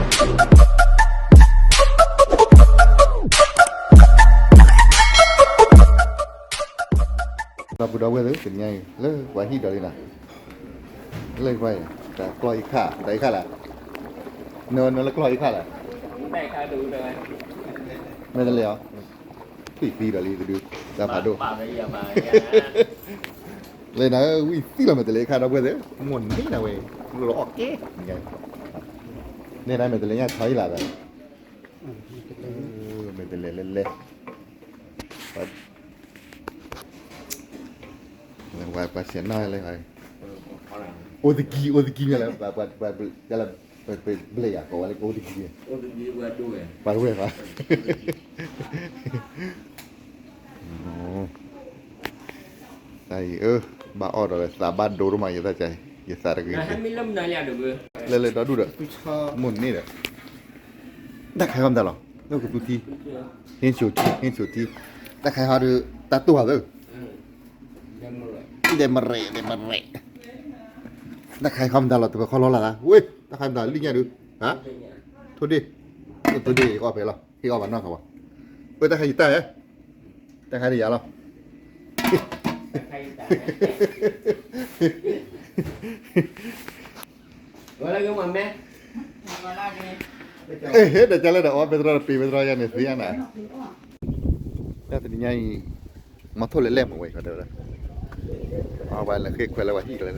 ဒီပုၢ်ဒီဝဲၢ်သ့ၣ် တနံၤအံၤ လၢပှၤဟံၣ်ဒီးလံနီၤ, လၢပှၤအံၤ တၢ်ကျီၢ်အံၤခါ တၢ်အံၤခါလဲၣ်, နနလၢကျီၢ်အံၤခါလဲၣ်, မဲာ်တလဲၤအီၤ, ထွံၣ်သံဒီးလံတဒု, တၢ်ဖးဒိၣ်, လၢနဝံၣ်သံလီၤမဲာ်တလဲၤခါ ဒီပုၢ်ဝဲၢ်သ့ၣ် မိၢ်န့ၢ်နၤဝဲ, လီၤအီၣ်ကဲ, န့ၣ်ဒၣ်မဲာ်တလဲၤညါထီအံၤလၢ်ဘၣ်, မဲာ်တလဲၤလဲၤလဲၤ ပှၤဆဲးနီၣ်လၢ အိၣ်သကံ အိၣ်သကံမ့ၢ်လၢ ပှၤ ပှၤ ပှၤ ပဘျဲၣ်ယၤ ကိးဝဲလၢအိၣ်သကံ, ပှၤဝဲၢ်ပှၤ တၢ်အံၤ အၢ ဘၣ်အီၣ်ဒီးလၢသးဘၣ်ဒိဒိၣ်မး ယသးကါအံၤ ယသးတဂ့ၤ, လၢလၢဒီဒူၣ်ဒီး မိၢ်န့ၢ်ဒီး တၢ်ခါဃီမတၤလီၤ လၢကသူထံ, ဟ့ၣ်ဆိထံ ဟ့ၣ်ဆိထံ, တၢ်ခါဃီဒီး တၢ်တိၢ်ဟးသၢ, ဒဲမရဲၣ် ဒဲမရဲၣ်, တၢ်ခါဃီမတၤလီၤ တပၢၤခီလီၤလၢ်သး ဝ့ၢ် တၢ်ခါမတၤလံညါဒုး, ဟါ, ထိၣ်ဒ့ၣ်, ထိၣ်ဒ့ၣ် ယကအီၣ်ဖဲလီၤ ဟ့ၣ်အီၣ်ဘၣ်နီၢ်ခီဘၣ်, ဝ့ၢ် တၢ်ခါယတၢ်ဧါ, တၢ်ခါဒ်ယၤလီၤ ဟ့ၣ် ဒီးကလဲၣ်ဒီး အီၣ်ပဲတြီတပ့ၤပဲတြီယၤန့ၣ်သ့ဧါနၤ, တၢ်တနံၤညါအံၤ မီၤထိၣ်လဲၤလဲၣ်မးဝဲ ခီတဲဝဲဒၣ်, အဝဲလဲၤဃ့ခွဲးလၢပှၤဟံၣ်ကလဲၣ်,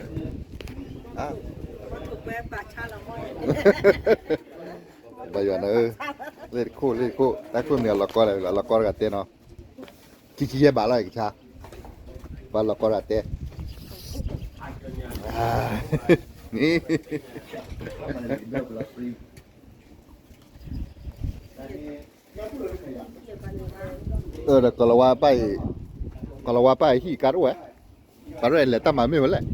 ဘၣ်ယွၤနၤဧၢ, လ့ၣ်တခိၣ် လ့ၣ်တခိၣ် တၢ်ခိၣ်မံၤအလီၤကီလၢ အလီၤကီတဂၤတဲနီၤ, ခံဆံယဲၢ်ဘးလီၤ ကဆါ, ပှၤလီၤကီတဂၤတဲ, န့ၣ် အၢ ဒီးကလီၤဝါပၢ်အံၤ, ကလီၤဝါပၢ်အံၤဟံၣ်ကါတအိၣ်ဝဲ, ပှၤရဲၣ်လဲၤတၢ်မၤမ့ၢ်ဝဲလဲၣ်,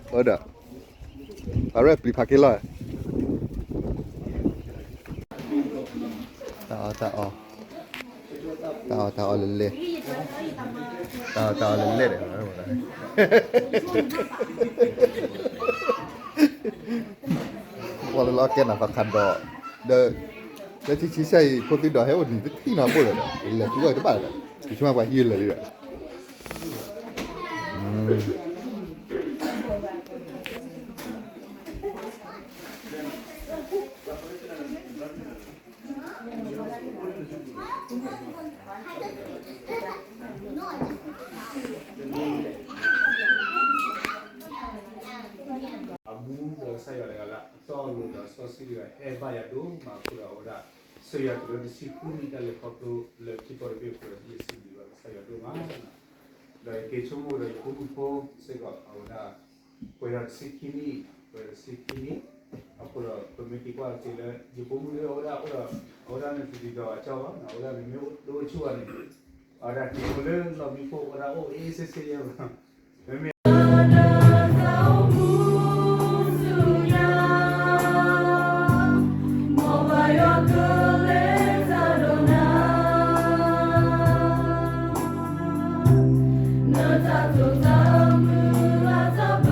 အၢ ဒီး ပှၤရဲၣ်ပျံၤဖးက့ၤလီၤ, တၢ်အီၣ်တၢ်အီ, တၢ်အီၣ်တၢ်အီလဲၤလဲၤ, တၢ်အီၣ်တၢ်အီလဲၤလဲၤဒီး ပှၤလၢလီၤကဲနၤသီခါဒီး, ဒီး လၢဆံဆံဆဲအံၤ ဖိသံဒီးဟဲအိၣ်နံၤတထံၣ်နီၤဘိၣ်လၢၤဒီး လဲၤသူဝဲတဘၣ်လၢၤဒီး ယဆိကမိၣ်ပှၤဟံးလၢာ်လံဒီး, အဘူးဒီးကစၢ်ယွၤတဂၤလၢ အတီအလိၤဒီးစီဆှံတဂၤ ဟဲဘၣ်ယၤဒိၣ်မးအဃိဒီး အဝဲဒၣ် ဆၢယၤတုၤလၢတဆံဃုနံၣ်တၢ်လဲၤခီဖျိလၢခံကတၢၢ်တဘ့ၣ်အဃိဒီး ယစံးဘျုးဘၣ်ကစၢ်ယွၤဒိၣ်မး, ဒီးယက့ၤဆိကမိၣ်ဒီးယဖိမုၣ်ဖိစ့ၢ်ကီး အဝဲဒၣ် ပှဲၤဒီးတဆံခံနံၣ်, ပှဲၤဒီးတဆံခံနံၣ်, အဃိဒီးပမ့ၢ်က့ၤကွၢ်တက့ၢ်လၢ ယဖိမုၣ်လၢအဝဲဒၣ်အိၣ်ဒီး အဝဲဒၣ်န့ၣ်တဒ်သိးအကၠီဘၣ်, အဝဲဒၣ်န့ၣ်မ့ၢ်အိၣ်တအိၣ်ဆူၣ်ဘၣ်န့ၣ် အဝဲဒၣ်က့ၤအိၣ်လၢလီၢ်မံခိၣ် အဝဲဒၣ်အိၣ်အ့ၣ်စ့ၣ်စ့ၣ်ယဲၢ်ဘၣ်, မ့မ့ၢ် ဝံတၢ်ဆိၣ်ဂ့ၤတမံၤဘၣ်တမံၤ, ဝံတၢ်ဆိၣ်ဂ့ၤယွၤမၤတၢ်နၢၤထံ, ဝံတၢ်ဆိၣ်ဂ့ၤတမံၤဘၣ်တမံ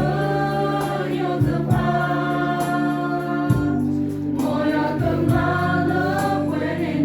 ၤ, ယွၤမၤတၢ်မၤလၢနဂီၢ်နကထ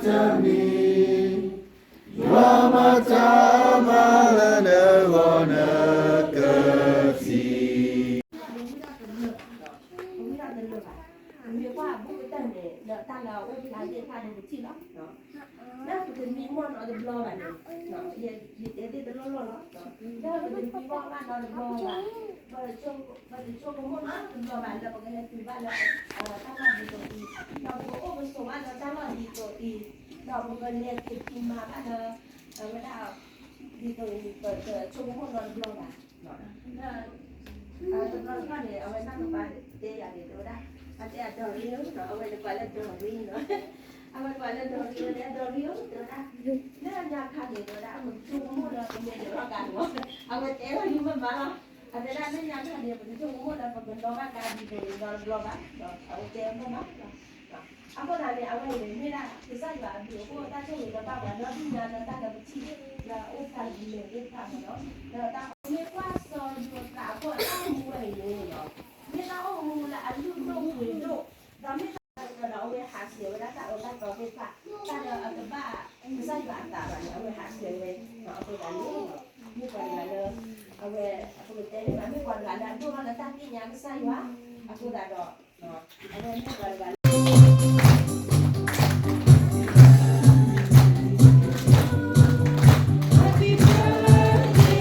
ံၣ် ပဝံတၢ်တလၢာ်ဘၣ်, ပမ့ၢ်ကွၢ်ဘူးကတၢၢ်န့ၣ် လၢတၢ်လၢအအိၣ်ဖျါသ့ၣ်တဖၣ်န့ၣ် ပထံၣ်လီၤ. လၢပတမံမီၢ်နီတဘျီဘၣ်န့ၣ်, ယတဲသ့ၣ်တလိၣ်လိၣ်လီၤ. လၢပတမံမီၢ်ဘၣ်နီတဘျီဘၣ်, ပတဆိကမိၣ်နီတဘျီဘၣ် လၢပကဟဲတုၤဘၣ်လၢတၢ်လီၢ်ဒ်သိးအံၤ, ဒီးပကအိၣ်ပဆိးဘၣ်လၢတၢ်လီၢ်ဒ်သိးအံၤ, ဒီးပကလဲၤက့ၤဖံးမၤဘၣ်လၢ အဝဲဒၣ် ဒ်သိးပဆိကမိၣ်နီတဘျီဘၣ်. တဘျီတခီၣ်န့ၣ် အဝဲနီၢ်ကပၤတဲယၤန့ၣ် တဲဝဲဒၣ်, အတဲအဒိးရံဧၢ, အဝဲတကွၢ်လၢဒိးရံနီၤ, အဝဲတကွၢ်လၢဒိးရံဝဲ တဲဒိးရံဧၢ တဲဝဲဒၣ်, လၢညါခါန့ၣ် တဲဝဲဒၣ် ပဆိကမိၣ်လၢပမ့ၢ်ဒိးထီၣ်ကါန့ၣ်, အဝဲတဲဝဲဒၣ်မးမးလီၤ. အတဲဒၣ်လၢညါခါန့ၣ် ပဆိကမိၣ်လၢပကဒိးထီၣ်ကါဒ်သိးန့ၣ်နီတဘျီဘၣ်, အဝဲတဲမးမး အဃိသတးန့ၣ် အဝဲအံၤန့ၣ် မ့ၢ်ဒၣ်ကစၢ်ယွၤအဘျုးအဖှိၣ် တၢ်ဆိၣ်ဂ့ၤလၢဘၣ်ပှၤနီၢ်ဒုၣ်ညါလၢတၢ်လၢပထံၣ် လၢအအိၣ်ဖျါလၢမဲာ်သ့ၣ်တဖၣ်မးနီၤ, ဒီးတၢ်မ့ၢ်ကွၢ်စီယိၤသးအဖီအတၢ်အိၣ်မူဝဲအံၤန့ၣ်နီၤ, မ့ၢ်တၢ်အိၣ်မူလၢအလုၢ်ဒိၣ်ပှ့ၤဒိၣ်, ဒီးမ့ၢ်တၢ်လၢအဝဲဟးဆှဲးဝဲဒၣ်တၢ်အၢတၢ်သီသ့ၣ်တဖၣ် တၢ်လၢအကဘၣ်ကစၢ်ယွၤအသးဘၣ်န့ၣ် အဝဲဟးဆှဲးဝဲ, အဃိသတးန့ၣ် မ့ၢ်ပှၤတဂၤလၢ အဝဲအဃိတဲန့ၣ်မး မ့ၢ်ပှၤတဂၤလၢအဒိၣ်ထီၣ်လၢတၢ်သ့ၣ်ညါကစၢ်ယွၤ, အဃိသတးဒီး အ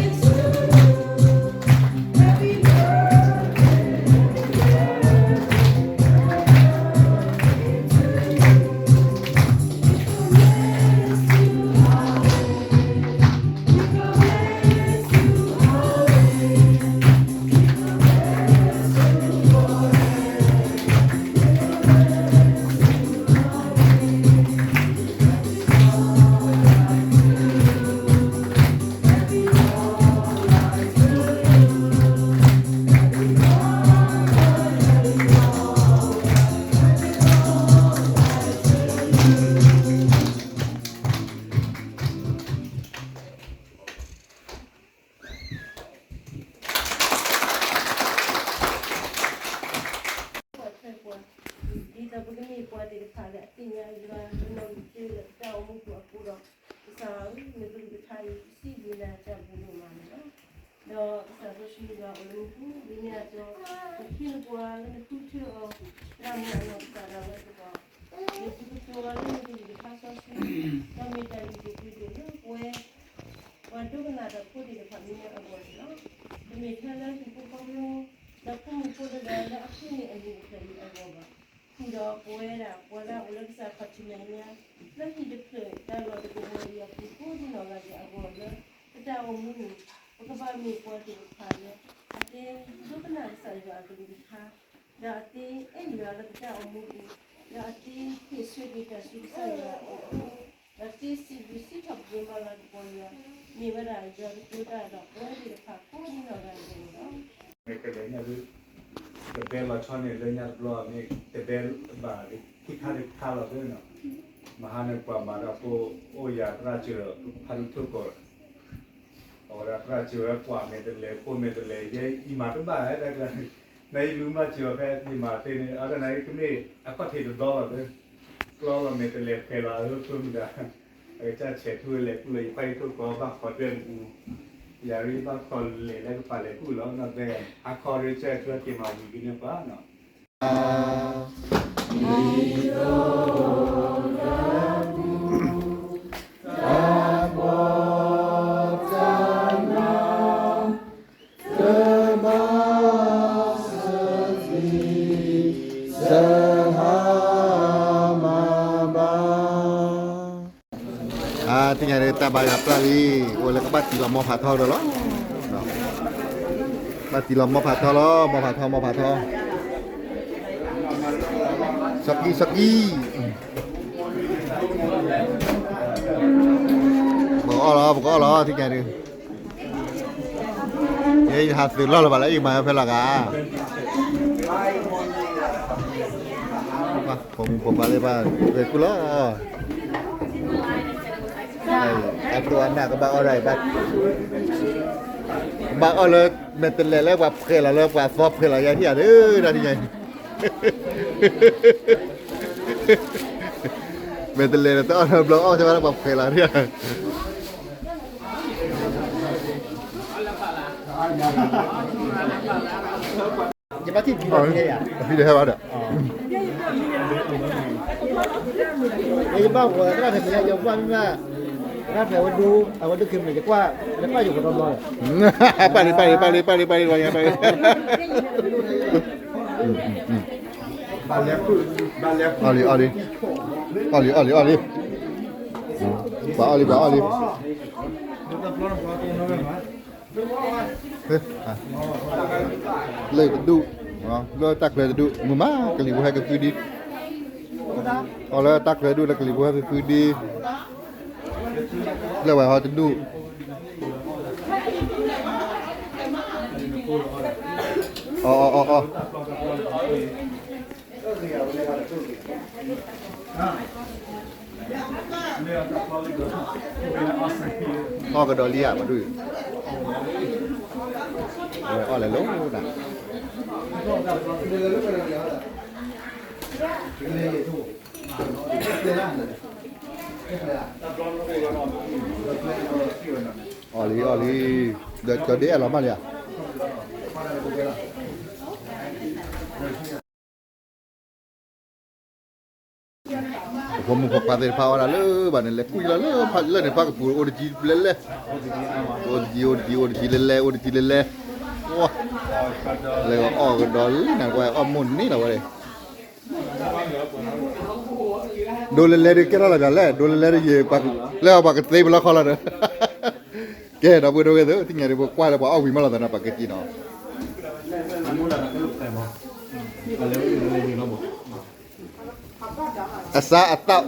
ဝဲမ့ၢ်ပှၤတဂၤလၢ ပှၤထွဲပှၤ, ဒ်သိးပကမ့ၢ်ပှၤသ့ၣ်တဖၣ်လၢအသ့ၣ်ညါယွၤ ကနီၤက့ၤလၢပတၢ်အိၣ်မူပူၤအဃိဒီး, ကစၢ်ဧၢ, နကလုၢ်ကထါအံၤ ပစံးဘျုးနၤတၢ်ဘျုးဒိၣ်မးန့ၣ်လီၤ. ဒီးကစၢ်စီဆှံယွၤအိၣ်လၢမူပူၤ ဒ်န့ၣ်အသိး, ပဃ့လၢပှၤလၢနဃုထၢအီၤ သရၣ်မုၣ်အနီၢ်ကစၢ်ဒၣ်ဝဲစ့ၢ်ကီး, ယစံးကတိၤအီၤလၢနကလုၢ်ကထါစီဆှံ, ဒီးမ့ၢ်တၢ်လုၢ်ဒိၣ်ပှ့ၤဒိၣ်လၢပဝဲ ပှၤဒိကနၣ်တၢ်ဖိသ့ၣ်တဖၣ်မံၤမံၤအဂီၢ်န့ၣ်လီၤ. တမ့ၢ်ထဲလၢဟံၣ်ဖိဃီဖိ, ဒီးဖိမုၣ်ဖိတဂၤလၢအဃ့န့ၢ်အမံၤတဖျၢၣ်အံၤအဂီၢ်ဘၣ်. ဃုာ်ဒီးပဝဲဒၣ်ပှၤလၢအအိၣ်လၢကစၢ်ခီၣ်ထံးမဲာ်ညါ, လၢဟံၣ်တဖျၢၣ်တၢ်လီၢ်တကဝီၤအံၤအပူၤ ကိးဒံနီၢ်ဂၤဒဲးအဂီၢ်လၢ ပတၢ်အိၣ်မူန့ၣ် ပကဘၣ်မ့ၢ်ပှၤသ့ၣ်တဖၣ်လၢ အသ့ဒိကနၣ်ကစၢ်ယွၤအကလုၢ်ကထါ, ဒီးအသ့အဲၣ်ယွၤလၢပတၢ်အိၣ်မူပူၤ, ဒီးအသ့ဟ့ၣ်ဆၢက့ၤတၢ်ဆူကစၢ်ယွၤအအိၣ်, ဒီးသ့စံးဘျုးစံးထီၣ်ပတြၢၤမၤလၤကပီၤယွၤ, မ့ၢ်ဝဲဒၣ်ယွၤကတိၤတၢ်ဒီးပဝဲသ့ၣ်တဖၣ်ကိးဒံနီၢ်ဂၤဒဲးန့ၣ်လီၤ. မ့ၢ်ကလဲၤညါဒုး, တဘဲလီၤဆီန့ၣ်လၢညါတဘျီန့ၣ် တဘဲဘၣ်ခံခါတခါလီၤသ့နီၤ, မဟါန့ၣ်ပှၤမၤတၢ်ဖိအိၣ်ယၤသရၣ်စၢၤ ဖးဒိၣ်ထိၣ်ကီၢ် အဝဲဒၣ်သရၣ်စၢၤဝဲပှၤမဲာ်တလဲၤ ဖိမဲာ်တလဲၤ ယဲအံၤမၤတဘၣ်ဝဲတၢ်ကျါ, နအံၤလူၤမၤစၢၤအီၤဖဲယမၤသ့န့ၣ် အဝဲဒၣ်နအံၤကမ့ၢ်အကီၢ်ထံးတဘျီလီၤသ့, ကျီလီၤမဲာ်တလဲၤဖဲလီၤဧၢ ဖိမုၣ်တဂၤ, အကစၢ်ဆဲးထူဝဲလဲၤကူၣ်လီၤ ယဖးဒိၣ်ထိၣ်ကီၢ်ဘၣ်ခီဒွဲၣ်မူ, ယၤရံဘၣ်ခီလဲၤလၢကပၤလဲၤကူၣ်လီၤ နီၢ်သဲ, ဟါခီရ့စဲးထူဝဲက့ၤမၤဝံၤဒ်န့ၣ်ပှၤနီၤ သ့ၣ်ညါဒ်တၢ်ဘါယွၤပျၢ်လံ, အိၣ်လၢကဘၣ်တံၢ်လီၤမီၢ်ဖးထီဒီးလီၤ, ဘၣ်တံၢ်လီၤမီၢ်ဖးထီလီၤ မီၢ်ဖးထီ မီၢ်ဖးထီ, စီၤကံ စီၤကံ, ပကအီၣ်လီၤ ပကအီၣ်လီၤ သ့ၣ်ညါဒ် ယဲယဟးသုးလီၢ်လၢၤဘၣ်လၢအံၤမၤဝဲဖဲလီၤဂာ်, ပှၤဖိမုၣ်ဖိခွါလၢဘၣ်ဝဲကူၣ်လီၤ, အတိၢ်အနၢ်ကဘၣ်အီၣ်ဒၣ်အံၤဘၣ်, ကဘၣ်အီၣ်လၢ မဲာ်တလဲၤလၢပှၤဖှဲးလီၤလၢပှၤသီဖှဲးလီၤယဲထံၣ်ဧါဒ် တၢ်တညါအံၤ မဲာ်တလဲၤဒီးတအီၣ်လၢဘျီအီၣ်ထဲဘၣ်လၢပှၤဖှဲးလီၤထံၣ်ဧါ ယဘၣ်ထံၣ်ဖံးဒီးဖံးယၤ, ဖံးဒီးဟဲဘၣ်ဒီး, ယဘၣ်ဝဲသရၣ်ဖဲမ့ၢ်ယကွၢ်မ့ၢ်ဘၣ်, သရၣ်ဖဲဝဲဒိ, အဝဲဒိၣ်ခဲမ့ၢ်ယကွၢ်, ယကွၢ်ယိၤကဒီဘျီဒီး, ပာ်လံ ပာ်လံ ပာ်လံ ပာ်လံ ပာ်လံ ပာ်လံ အီၣ်လံ အီၣ်လံ အီၣ်လံ အီၣ်လံ ပှၤအီၣ်လံ ပှၤအီၣ်လံ. လၢတဒူၣ်, လၢတၢ်ချၢတဒူၣ် မုာ်မး ကလံၤဖိဟဲကသုဒံ, အီၤလၢတၢ်ချၢတဒူၣ် လၢကလံၤဖိဟဲကသုဒံ, လၢဝဲဟီတဒူၣ်, အီၣ်အီၣ်အီၣ်အီၣ် အီၣ်ကဒီးလံဧါ ပှၤဒူၣ်, အီၣ်လဲၤလိၤနၤ, အီၣ်လံ အီၣ်လံ, ဒီးကၠီၤဒ့အဲၣ်လီၤမးလံဧါ. ပဖိမုၣ်ဖိခွါသ့ၣ်တဖၣ်အီၣ်ဒၣ်လၢဘၣ်န့ၣ် လဲၤကွံာ်လီၤလၢ လၢန့ၣ်ဖးကပူၤ အိၣ်တကံလဲၤလဲၤ, အိၣ်တကံ အိၣ်တကံ အိၣ်တကံလဲၤလဲၤ အိၣ်တကံလဲၤလဲၤ, လဲၤအီၣ်ကဒီးလံနၤ ကွၢ်အီၣ်မိၢ်န့ၢ်လီၤဝဲ, ဒိးလဲၤလဲၤဒုးကဲထီၣ်လီၤပၠးလဲၣ် ဒိးလဲၤလဲၤဒုးယံာ်, လၢပှၤကသ့ပလီၢ်ခီလီၤဒီး, ကဲဒီပုၢ်ဝဲၢ်သ့ၣ် သ့ၣ်ညါဒုး ပကွၢ်လၢပှၤအီၣ်ဝံၤမးလီၤသးန့ၣ် ပှၤကက့ၤနီၤ အစားအသောက်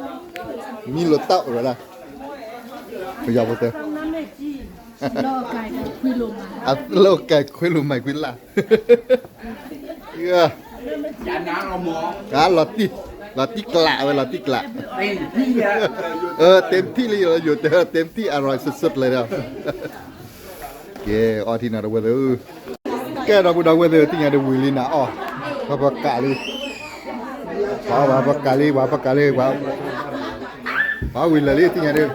မီးလီၤတောက် ဝဲဒၣ် ပယီၤဖိတဲ အသီကဲခွေးလိုမိုက်ခွေးလၢ် လီၤတံၢ် လီၤတံၢ်ကျးဝဲ လီၤတံၢ်ကျး, เต็มที่ လၢယိၤတဲ เต็มที่ อร่อยสุดๆ เลยဒီး ကဲ အီထံနီၤဒီပုၢ်ဝဲၢ်သ့ၣ်ဧၢ, ကဲဒီပုၢ်ဒီဝဲၢ်သ့ၣ်ဧၢ သ့ၣ်ညါဒုးဝံၤလံနၤအီၣ်, ပှၤပကးလံ, ပှၤပကးလံ ပှၤပကးလံ ပှၤဝံၤလၢာ်လံ သ့ၣ်ညါဒုး,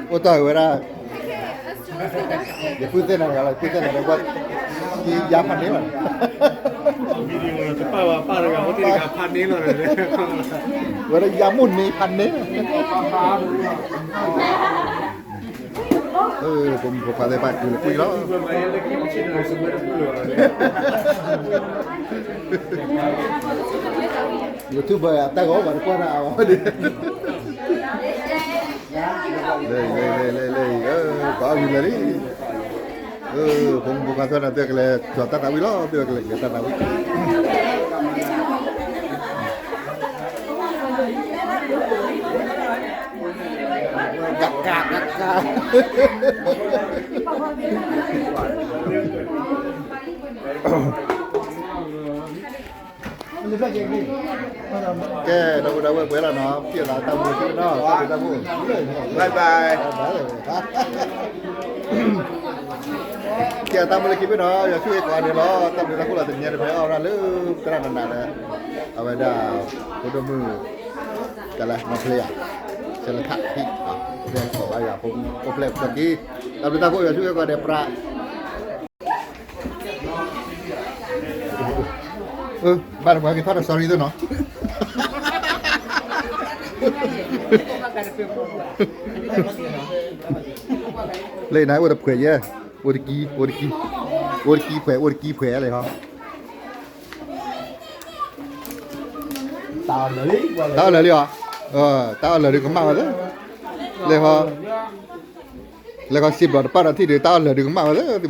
အိၣ်တ့ၢ်ဝဲဒၣ် ယပုၢ်သ့ၣ်နၤတဂၤလီၤ ယပုၢ်သ့ၣ်နၤတဂၤ ယါဖးန့ၢ်လီၤ, ဝဲဒၣ်ယါမိၢ်န့ၢ်ဖးန့ၢ် ဖိမုၣ်ဖိခွါသ့ၣ်တဖၣ် ကွံာ်လီၤကွံာ်လီၤ, YouTube အတၢ်ဂီၤပှၤတကွၢ်တၢ်အါဘၣ်ဒ် လၢ လၢ လၢ လၢ ပှၤဝံၤလၢာ်လံ, ဖိမုၣ်ဖိခွါသ့ၣ်တဖၣ် သုဝဲကလဲၤကၠီၤတၢ်သးဝံၣ်လီၤ သုဝဲကလဲၤကၠီၤတၢ်သးဝံၣ် ကကး ကကး ကဲ ဒီပုၢ်ဒီဝဲၢ်ပှဲၤလီၤနီၤ ပျဲလီၤတၢ်မူလၢခံနီၤ တၢ်ဘျုးတၢ်ဖှိၣ် bye bye ပျဲတၢ်မူလၢခံဖဲနီၤ ယွၤဆိၣ်ဂ့ၤကိးဂၤဒဲးလီၤ တၢ်ဘျုးတၢ်ဖှိၣ်လီၤ တနံၤညါတဖဲအီၣ်ဝဲဒၣ်လၢ ကရၢနနၤဒီး အဝဲဒၣ် ဖိဒိၣ်မုၣ် ကလဲၤနီၢ်ဖျ့ဧါ ဆဲးလၢခးထံၣ် ဖဲကိးဘၣ်ယွၤဖိ အိၣ်ဖျဲၣ်ပှၤက့ၤ တၢ်ဘျုးတၢ်ဖှိၣ်ယွၤဆိၣ်ဂ့ၤကိးဂၤဒဲးပြး ဘၣ်တပှၤက့ၤထီၣ်ဒီး sorry သ့ၣ်နီၤ လၢနၤအိၣ်တဖှဲးယဲ အိၣ်တကံ အိၣ်တကံ အိၣ်တကံဖှဲး အိၣ်တကံဖှဲးလဲၣ်ဟီ တၢ်အီၣ်လၢာ်လံအီၤ တၢ်အီၣ်လၢာ်ဒုးကမၣ်ဝဲသ့ၣ် လဲၤဟီ လဲၤဟီစံးဘျီတပၣ်ဒီးထံၣ်ဒုး တၢ်အီၣ်လၢာ်ဒုးကမၣ်ဝဲသ့ၣ် သုမၤယါဒီး ယဂီၢ်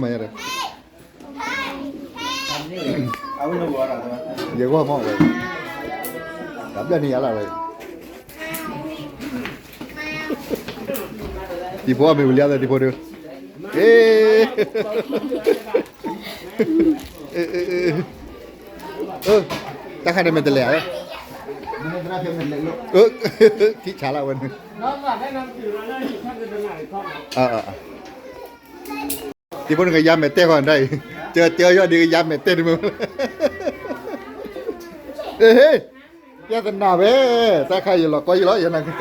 မီၢ်ဝဲ တၢ်ဘျၢၣ်န့ၢ်ယၤလီၤဝဲ တံၤဖိအီၣ်မ့ၤဝံၤလံသ့ၣ် တံၤဖိဒုး အ့ တၢ်ခါန့ၣ်မ့ၢ်တလဲၤဧါ ထံဆးလၢဝဲန့ၣ် တံၤဖိန့ၣ်ကယါမဲာ်တဲာ်ဃီဒၣ်အံၤ ကၢကၢယီၢ်ဒုးကယါမဲာ်တဲာ်တမုာ် ဟ့ၣ် ပြဿနာပဲ တၢ်ခါယလီၤကီယလီၤ ယနာ်က့